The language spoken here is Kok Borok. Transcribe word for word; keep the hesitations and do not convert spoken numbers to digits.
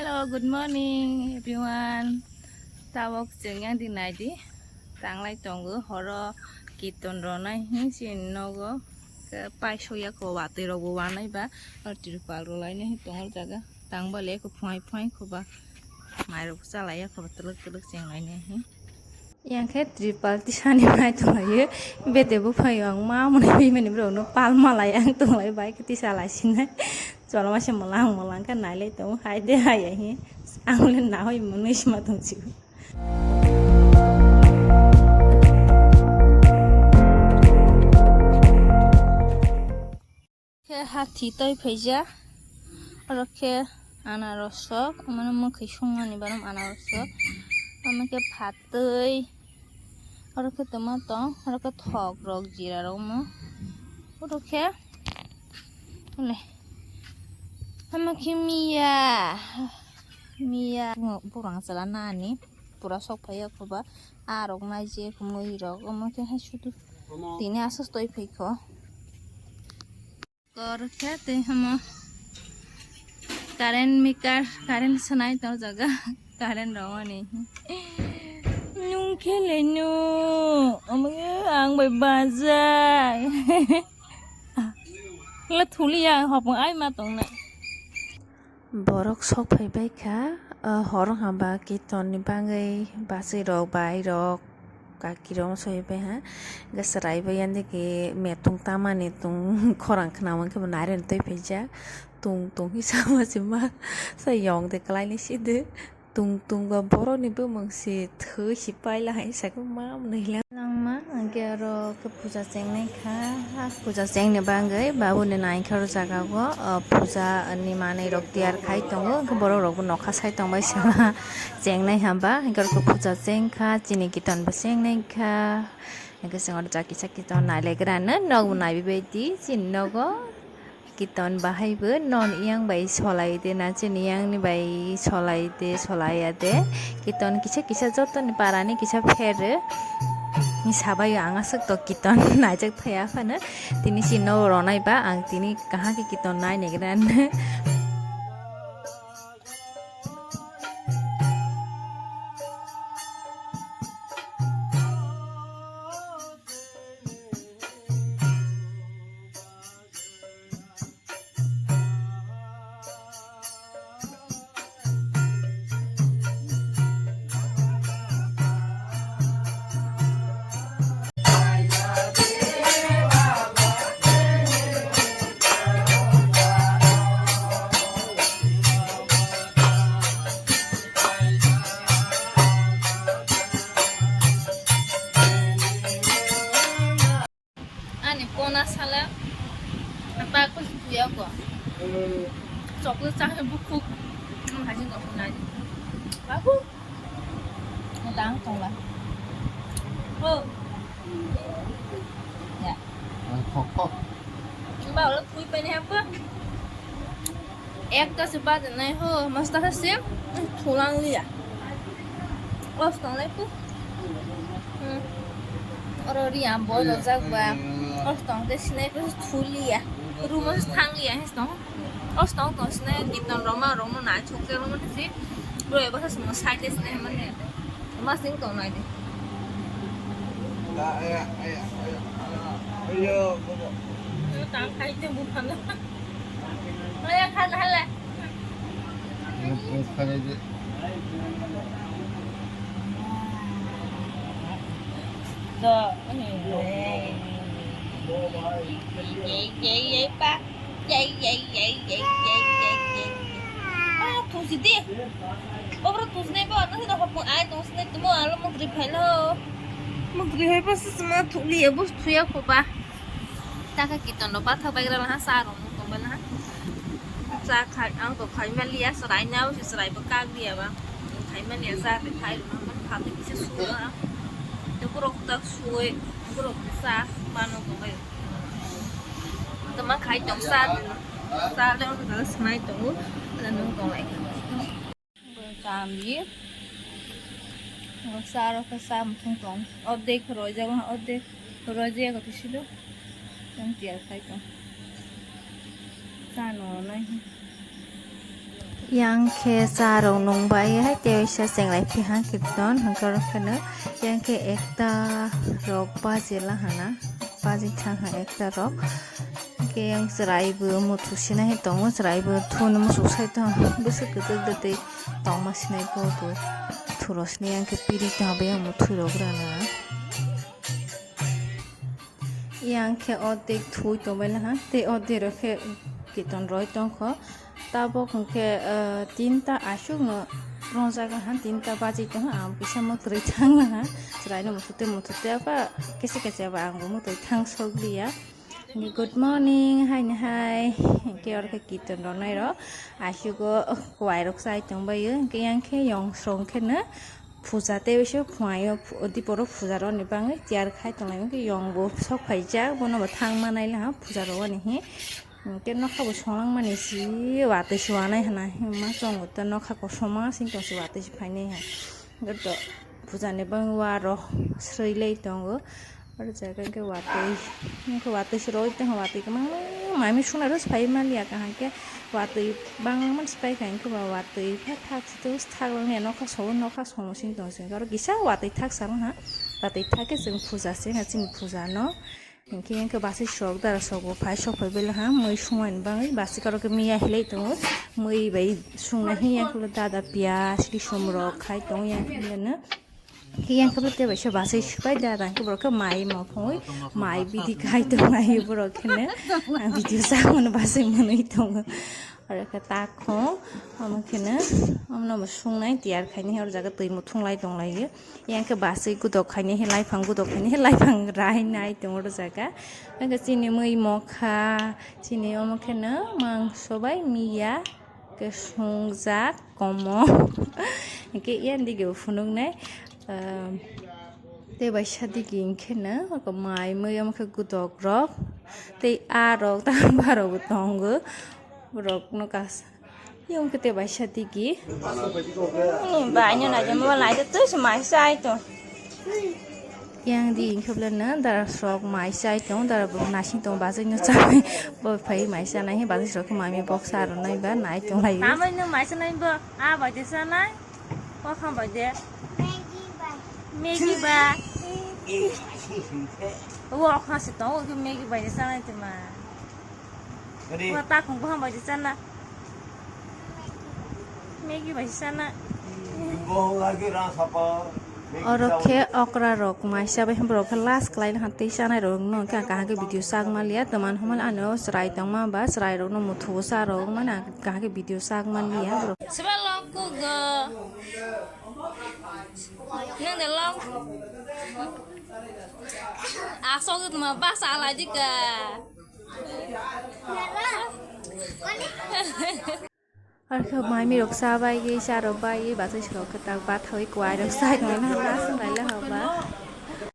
Hello, good morning everyone. Tabok chwng yang di nai di. Tanglai tongo horo kirtan ronai hin chini nogo. Khe paisok ya ko watwi rok bo wanai ba. Oro tripal rwlainai hin tongo jaga. Tangba le ko phungai phungai ko ba. Mai rok chalai ya ko ba twlwk twlwk cheng lainai hin. Yang khe tripal tisani nai tonglaio. Bete buphaio ang ma mwnwi bimani borokno pal malai ang tonglai bai khe tisa lai sinai. Choloma se mwlang mwlang khe nailai tongo hai de hai hai. Ang le nahoi mwnwi sima tongsigo. Khe hathi toi phaijak, oro khe anaros rok, mane mwkhwi songmani barom anaros rok, omo khe phatwi, oro khe tongma tong, oro khe thok rok jira rok omo, oro khe, le, omo khe miya, miya, bwrang chwla nani pura sok phaiya khoba, a rok nai je mui rok, omo khe hai sudu tini aswk toi phaikho. Kor khe tei hamo current meter, current sanai tong jaga, current rwmani. Nung khe le nung, omo ang bai bajak. La thuli ya hopong ai ma tong na. Borok sok phai bai kha, ah, horo hwnba kirtan ni bagwi bachwi rok, bai rok, kaki rok soi pai ha. Hwnkhe chwrai bai yandigi metung tamani tung khorang khna mankhe bo nairen twi phaijak. Tung tung hi sama se ma sa yong de kwlai ni si de. Tung tung ba borok ni bumung si thwi si paila hai sakhe ma mwnwi la. Langma hwnkhe oro khe puja chengnai kha. Puja chengni bagwi babuni nai khe oro jaga o, o, puja ni manwi rok tiyar khai tongo. Hwnkhe borok rok bo nokha sai tongbai sala chengnai hwnba. Hwnkhe oro khe puja cheng kha, chini kirtan bo chengnai kha. Hwnkhe chwng oro jaki saki to nailagrano nokbo naiwi bai di chini nogo. Kiton bahai bo non yang bai solai de na chini yang ni bai solai de solai ya de. Kiton kisa kisa joto ni para ni kisa pher ni sabai ang aswk to kiton naijak thaya phano tini si no ronai ba ang tini kaham ke kiton nai ni gran. Ani pona sala apa aku sih ya kok. Chocolate cah bukhuk. Haji kok nai. Babu. Dang tongla. Oh. Ya. Kok kok. Mbak lo thui pai ni apa? Ekta se baja nai ho, masta se thulang liya. Os tong lai pu. Hmm. Oro ri am bo dojak ba. Os tong te sinai pu thuliya. Rumos thang liya hes tong. Os tong tong sinai kiton roma romo na chok te romo te si. Bro eba sa simo side te sinai mane. Masing tong nai di. Aya, aya, aya, aya. Ayo, bobo. Tang khai te bu khana. Aya khan hala. Khana je. Do. Ye, ye, ye, pa. Yai, yai, yai, yai, yai, yai, yai. Ah, tusi di. Obro tusi nai bo, nasi no hopung ai tusi nai tumo alo mukri phailo. Mukri hai pa sisma thuli ya bus thuya khoba. Taka kiton lo patha bai gra ha sa rong tong bai ha. Sa khai ang to khai mali ya sarai na usi sarai ba kag dia ba. Khai mali ya sa khai ro ma pha te kisa su ha. Te borok tak suwe, borok sa mano tong bai. Tama khai tong sa, sa le on ka smai tong u, na nung tong lai. Chambi. Sa ro ka sa muthung tong. Ordek roi jago, ordek roi jago tisilo. Tang tiar khai tong. Sa no nai. Yang khe cha rok nung bai hai tei waisa chengrai phi ha kirton hwnkhe oro kheno yang khe ekta rok baji la hana, baji thang ha ekta rok. Hwnkhe yang chwrai bo muthuk sinai hai tongo, chwrai bo thun muchuk sai tong bwswk kwchwk de tei tongma sinai bo bo thuro sinai yang khe piri tong bai yang muthuk rok rana. Yang khe ordek thui tongbai laha, tei ordek rok khe kiton roi tongkho. Tabok hwnkhe, ah, tinta aswkno rongjago ha, tinta baji tongha, ang kisa mwtwrwi thang laha. Chwraino muthute muthute aba kese kese aba ang bo mwtwrwi thang sok liya. Good morning, haini hai. Hwnkhe oro khe kiton ronai rok aswgo kwai rok chai tongbaio. Hwnkhe yang khe yong song kheno puja tei biso phuaio, diporo puja rokni bagwi tiyar khai tonglai. Hwnkhe yong bo sok phaijak, bono bo thang manai laha puja rwani hi. Hwnkhe nokha bo songlang mani si watwi se wanai hwnna himma chongo, tei nokha kosom ma sing tong si watwi se phainai ha. Hwnkhe to puja ni bagwi wa rw srwi lai tongo. Oro jaga hwnkhe watwi, hwnkhe watwi se rw tong watwi kwbangma mami songna rw se phai maliya kaham khe watwi bangma se pai kha hwnkhe ba watwi khe thak se thak lang ya nokha sobo nokha somo sing tong sing oro kisa watwi thak sa ha watwi thak khe chwng puja se ha chini puja no. Hwnkhe yang khe basai sok dara sok bo phai sok phai belai ha mui sumani bagwi basai karo khe miya hilai tongo mui bai sungna hi yang khe dada piyaj kisom rok khai tongo yang khe no. Hwnkhe yang khe tei bai se basai swpai dada hwnkhe borok khe mai ma phungwi mai bidi khai tongnai borok khe no. Ang video sa mano basai manwi tongo. Oro khe takhung, omo kheno, omono bo sungnai tiyar khainai, oro jaga twi muthung lai tong laio. Yang khe baswi gudok khainai, laifang gudok khainai, laifang rai nai tongo oro jaga. Hwnkhe chini mui mokha, chini omo kheno mangso bai miya khe sungjak komo. Hwnkhe yang dige bo phunuknai, ah, tei bai sadigi hwnkhe no mai mui omo khe gudok rok tei aa rok tei barok bo tongo. Borok no kasa. Yung kete bai sa digi. Ni bai no nai mo lai to tu mai sai to. Yang di khobla na dara sok mai sai to dara bo nasing to bazai no chai. Bo phai mai sa nai bazai sok mami bok sa ro nai ba nai to lai. Mama no mai sa nai bo a bai de sa nai. Ko kham bai de. Maggie bai. Maggie ba. Wo khasi to wo Maggie bai de sa nai to ma. Wa ta khong buham bai sana. Maggie bai sana. Oro khe okra rok maisa bai borok khe last khlai na tei chanai rok no khe kaham khe video sak maliya teman homal ano chwrai tongma ba chwrai rok no muthu sa rok mana kaham khe video sak maliya borok. Seba long ku go. Nang de long. Asok ma ba sa lai dika. Arkha mami rok sa bai ge, sa rok bai ge, bachai si rok khe tak bathawi kwai rok sai tong na haba, aswk lai le haba.